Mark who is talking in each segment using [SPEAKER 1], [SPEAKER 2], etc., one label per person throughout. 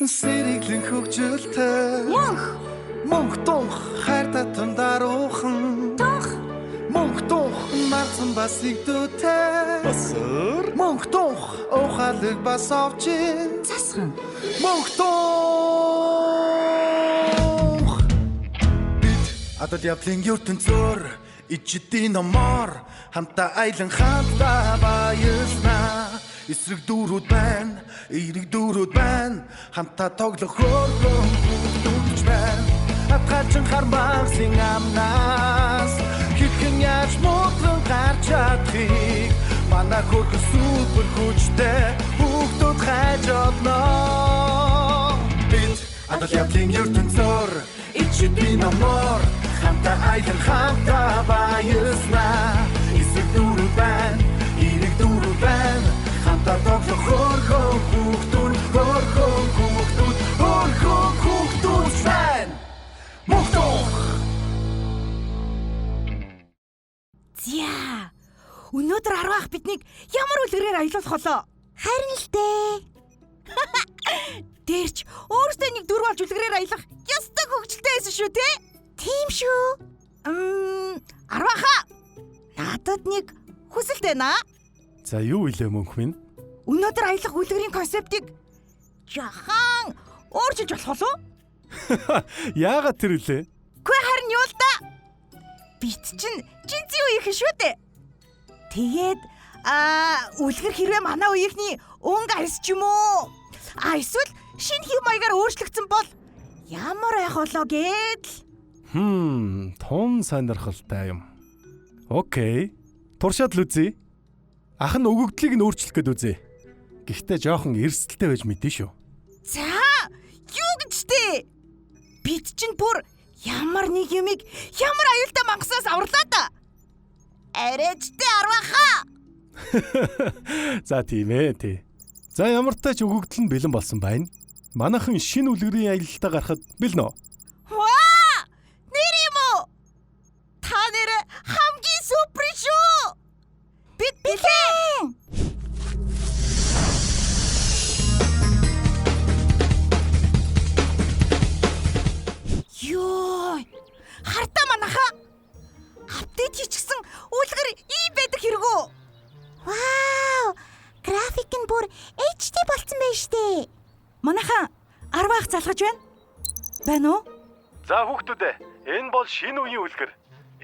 [SPEAKER 1] Сэргэлэн хөгжилтэй.
[SPEAKER 2] Мөнх.
[SPEAKER 1] Мөнх тунх хайр татам даруухан.
[SPEAKER 2] Тунх.
[SPEAKER 1] Мөнх тунх марцан бас игдүүтэй.
[SPEAKER 3] Басар.
[SPEAKER 1] Мөнх тунх ухаалаг бас овчин.
[SPEAKER 2] Засхан.
[SPEAKER 1] Мөнх тунх. Бид адал явдлын ертөнцөөр ичдийн номоор хамтаа аялан хамтаа баяснаа. Эсрэг дүүрүүд байна, эерэг дүүрүүд байна. Хамтаа тоглох хөөрхөн хүүхдүүд байна. Атгалчин хармагсын амнаас хэрхэн яаж мудран гарч чадахыг манай хөөрхөн супер хүчтэй хүүхдүүд хайж олно. Бид адал явдлын ертөнцөөр ичдийн номоор хамтаа аялан хамтаа баяснаа. Эсрэг дүүрүүд байна, эерэг дүүрүүд байна. Хамтаа тоглох хөөрхөн хүүхдүүд, хөөрхөн хүүхдүүд, хөөрхөн хүүхдүүд байна. Мөнх тунх.
[SPEAKER 2] Зя. Өнөөдөр арваах биднийг ямар үлгэрээр аялуулах болоо?
[SPEAKER 4] Харин л дээ.
[SPEAKER 2] Дээрч өөртөө нэг дүр болж үлгэрээр аялах ёстой хөгжилтэй байсан шүү те?
[SPEAKER 4] Тийм шүү.
[SPEAKER 2] Арваахаа. Надад нэг хүсэлт байна.
[SPEAKER 3] За юу илээ мөнх минь?
[SPEAKER 2] Өнөөдөр аялах үлгэрийн концептыг жахан өөрчилж болох уу?
[SPEAKER 3] Яагаад тэр илээ?
[SPEAKER 2] Үгүй харин юу л да. Бит чинь жинзийн үеийнхэн шүү дээ. Тэгээд үлгэр хэрвээ манай үеийнхний өнгө арьс ч юм уу? А эсвэл шинэ хэв маягаар өөрчлөгдсөн бол ямар байх болоо гэдэл.
[SPEAKER 3] Тун сонирхолтой юм. Окей. Туршаад л үзье. Ах нь өгөгдлийг нь өөрчлөх гээд үзье. Гэхдээ жоохон эрсдэлтэй байж мэдэн шүү.
[SPEAKER 2] За, юу гэж тэ? Бид чинь бүр ямар нэг юмыг ямар аюултай мангасаас аварлаа да. Арайч тэ арвахаа.
[SPEAKER 3] За тийм ээ тий. За ямар ч тач өгөгдөл нь бэлэн болсон байна. Манайхан шинэ үлгэрийн аялалтаа гарахад бэлэн үү?
[SPEAKER 2] Ваа! Нэр юм уу? Та нэр хамгийн супер шүү. Бид бэлэн. Йоо! Хартаа манайхаа. Апдейт хийчихсэн үлгэр ийм байдаг хэрэг үү?
[SPEAKER 4] Вау! График нь бүр HD болцсон байж штэ.
[SPEAKER 2] Манайхаа арваах залгаж байна. Байна уу?
[SPEAKER 3] За хүүхдүүдээ, энэ бол шинэ үеийн үлгэр.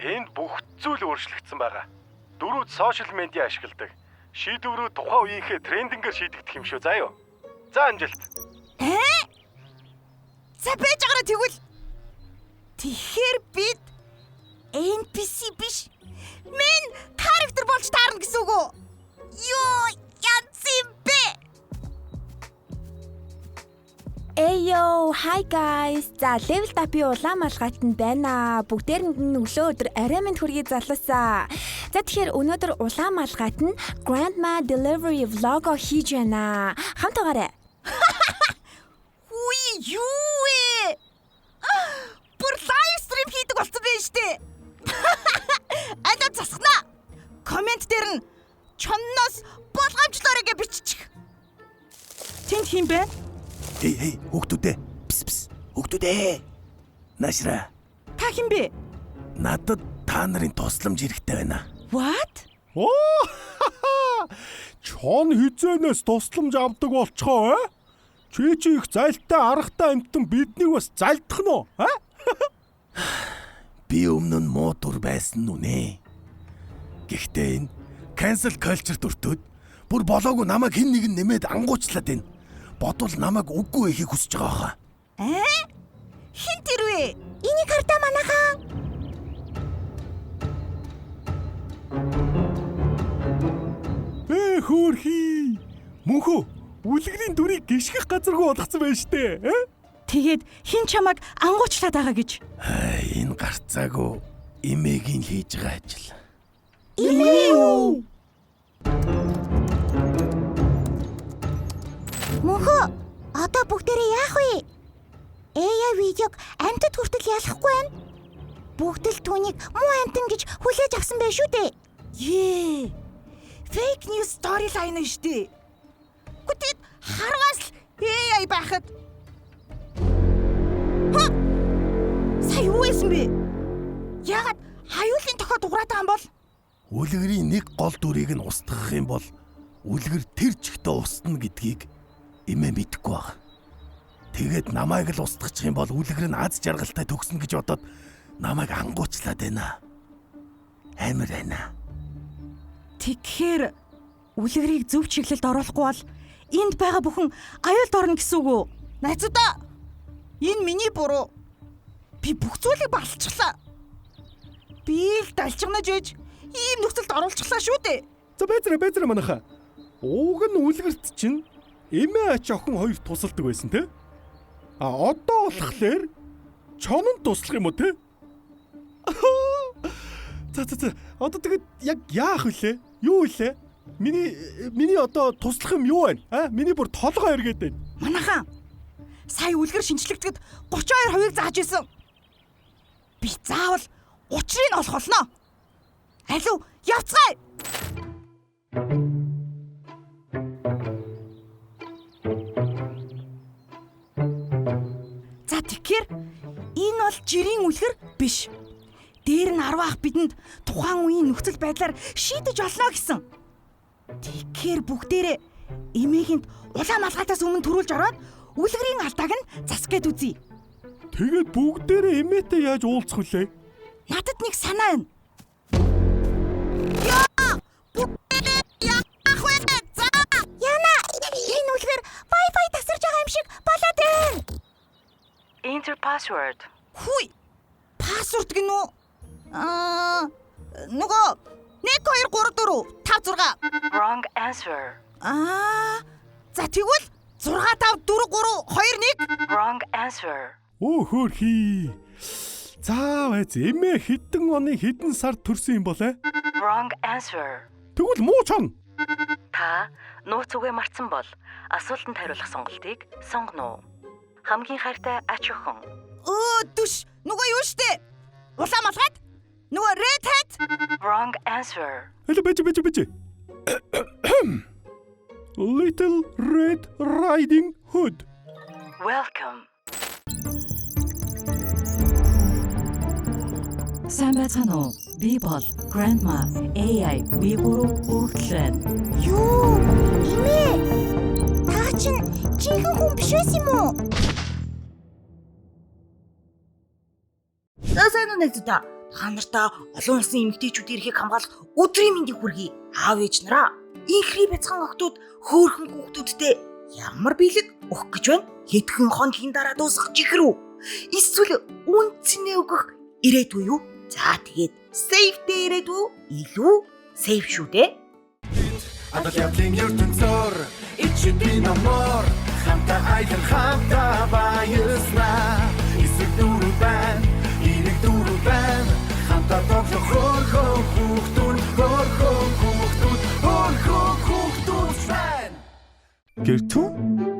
[SPEAKER 3] Энд бүх зүйл өөрчлөгдсөн байгаа. Дөрүүд сошиал медиа ашигладаг. Шийдвэрүүд тухайн үеийнхээ трендингээр шийдэгдэх юм шүү заа юу. За амжилт.
[SPEAKER 2] За байж байгаараа тэгвэл. Тэгэхээр бид NPC биш. Мэн character болж таарна гэсэн үг үү? Йоо, янз юм бэ?
[SPEAKER 5] Эйо, hi guys. За, Level Up-ийн улаан малгайтанд байна. Бүгдээрэнд нь өглөө өдөр орой минь хүргэе залуусаа. За, тэгэхээр өнөөдөр улаан малгайт нь Grandma Delivery vlog хийж байна. Хамт байгаарай.
[SPEAKER 2] Үгүй юу вэ? Бүр live stream хийдэг болсон байх штэ. Алаа засхнаа. Коммент дээр нь чонноос болгоомжлоорой гэж биччих. Тэнд хин бэ?
[SPEAKER 6] Хей хей хүүхдүүдээ. Пс пс. Хүүхдүүдээ. Наашра.
[SPEAKER 2] Та хин бэ?
[SPEAKER 6] Надад та нарын тусламж хэрэгтэй байна.
[SPEAKER 2] What?
[SPEAKER 3] Оо! Чон хизээнээс тусламж авдаг болцгоо э? Чи чи их зайлтай аргатай амтан биднийг бас зайлдах нь уу? А?
[SPEAKER 6] Би өмнө нь муу дүр байсан нь үнэ. Гэхдээ энэ cancel culture дүртүүд бүр болоогүй намайг хэн нэг нь нэмээд ангуучлаад байна. Бодвол намайг үггүй байхыг хүсэж байгаа хаа.
[SPEAKER 2] Хин тэр вэ?
[SPEAKER 4] Энийг хартаа манайхаа.
[SPEAKER 3] Ээ хөөрхий. Мөнхөө үлгэрийн дүрийг гიშгэх газаргүй болгоцсон байж тээ.
[SPEAKER 2] Тэгээд хин чамайг ангуучлаад байгаа гэж.
[SPEAKER 6] Ай, энэ гарцаагүй эмээгийн хийж байгаа ажил.
[SPEAKER 4] Эмээ юу? Мөнхөө, одоо бүгдээрээ яах вэ? AI видеог амьтад хүртэл ялахгүй байна. Бүгд л түүнийг муу амьтан гэж хүлээж авсан байх шүү дээ.
[SPEAKER 2] Ее. Fake news storyline шүү дээ. Гэхдээ харваас л AI байхад Сая юу байсан бэ? Яагаад аюулын тохио дуграад байгаа юм бол?
[SPEAKER 6] Үлгэрийн нэг гол дүрийг нь устгах юм бол үлгэр тэр чигтээ устна гэдгийг эмээ мэдэхгүй байгаа. Тэгээд намайг л устгачих юм бол үлгэр нь аз жаргалтай төгснө гэж бодоод намайг ангуучлаад байна. Амар байна.
[SPEAKER 2] Тэгэхээр үлгэрийг зөв чиглэлд оруулахгүй бол энд байгаа бүхэн аюулд орно гэсэн үг үү? Найзуудаа, энэ миний буруу. Би бүх зүйлийг балчглаа. Би л далжигнаж ээж ийм нөхцөлд оруулчихлаа шүү дээ.
[SPEAKER 3] За байзраа манайхаа. Уг нь үлгэрт чинь эмээ ач охин хоёр тусалдаг байсан те. А одоо болохоор чононд туслах юм уу те? За. Одоо тэгэд яг яах вүлээ? Юу вүлээ? Миний одоо туслах юм юу байна? А миний бүр толгой эргээд байна.
[SPEAKER 2] Манайхаа сая үлгэр шинжлэгдэхэд 32%-ыг зааж исэн. Би заавал 30-ыг олох болно. Алив явцгаая. За тэгэхээр энэ бол жирийн үлгэр биш. Дээр нь 10 ах бидэнд тухайн үеийн нөхцөл байдлаар шийдэж олно гэсэн. Тэгэхээр бүгдээрээ эмээгэнд улаан малгайтаас өмнө төрүүлж ороод үлгэрийн алдааг нь засах гээд үзье.
[SPEAKER 3] Тэгээд бүгдээрээ эмээтэй яаж уулзах вүлээ?
[SPEAKER 2] Надад нэг санаа байна. Яа! Бүгдээрээ яах вэ? За!
[SPEAKER 4] Яна, энэ үлгэр Wi-Fi тасарч байгаа юм шиг болоод байна.
[SPEAKER 7] Enter password.
[SPEAKER 2] Хүй. Пассворд гинүү? Аа, нөгөө 1 2 3 4 5 6.
[SPEAKER 7] Wrong answer.
[SPEAKER 2] Аа, за тэгвэл 6 5 4 3 2 1.
[SPEAKER 7] Wrong answer.
[SPEAKER 3] Өө хөөрхий. За байз эмээ хэдэн оны хэдэн сард төрсөн юм бол э?
[SPEAKER 7] Wrong answer.
[SPEAKER 3] Тэгвэл муу чон.
[SPEAKER 7] Та нууц үгээ мартсан бол асуултанд хариулах сонголтыг сонгоно уу? Хамгийн хайртай ач охин.
[SPEAKER 2] Өө дүш нөгөө юу штэ? Улаан малгайд? Нөгөө red hat?
[SPEAKER 7] Wrong answer.
[SPEAKER 3] Хэлэ бэж. Little Red Riding Hood.
[SPEAKER 7] Welcome. Сайн байцгаана уу? Би бол Grandma AI V3 өгөгдөл байна.
[SPEAKER 4] Юу? Эмээ. Та чинь жинхэнэ хүн биш байсан юм уу?
[SPEAKER 2] За сайн уу найзуудаа. Та нартаа олон улсын эмэгтэйчүүдийн эрхийг хамгаалах өдрийн мэндийг хүргэе. Аав ээж нараа инхри бяцхан охтууд хөөрхөн хүүхдүүдтэй ямар биелэг өгөх гэж байна? Хэдхэн хоногийн дараа дуусах чихэр үү? Эсвэл үнцнээ өгөх ирээдүй юу? За тэгээд safe дээр ирээдүй илүү safe шүү дээ.
[SPEAKER 1] Адал явдлын ертөнцөөр ичидийн номоор хамтаа аялан хамтаа баяснаа. Эсрэг дөрөв байна, эерэг дөрөв байна. Хамтаа тоглох хөөрхөн хүүхдүүд, хөөрхөн хүүхдүүд, хөөрхөн хүүхдүүд байна.
[SPEAKER 3] Гэртүү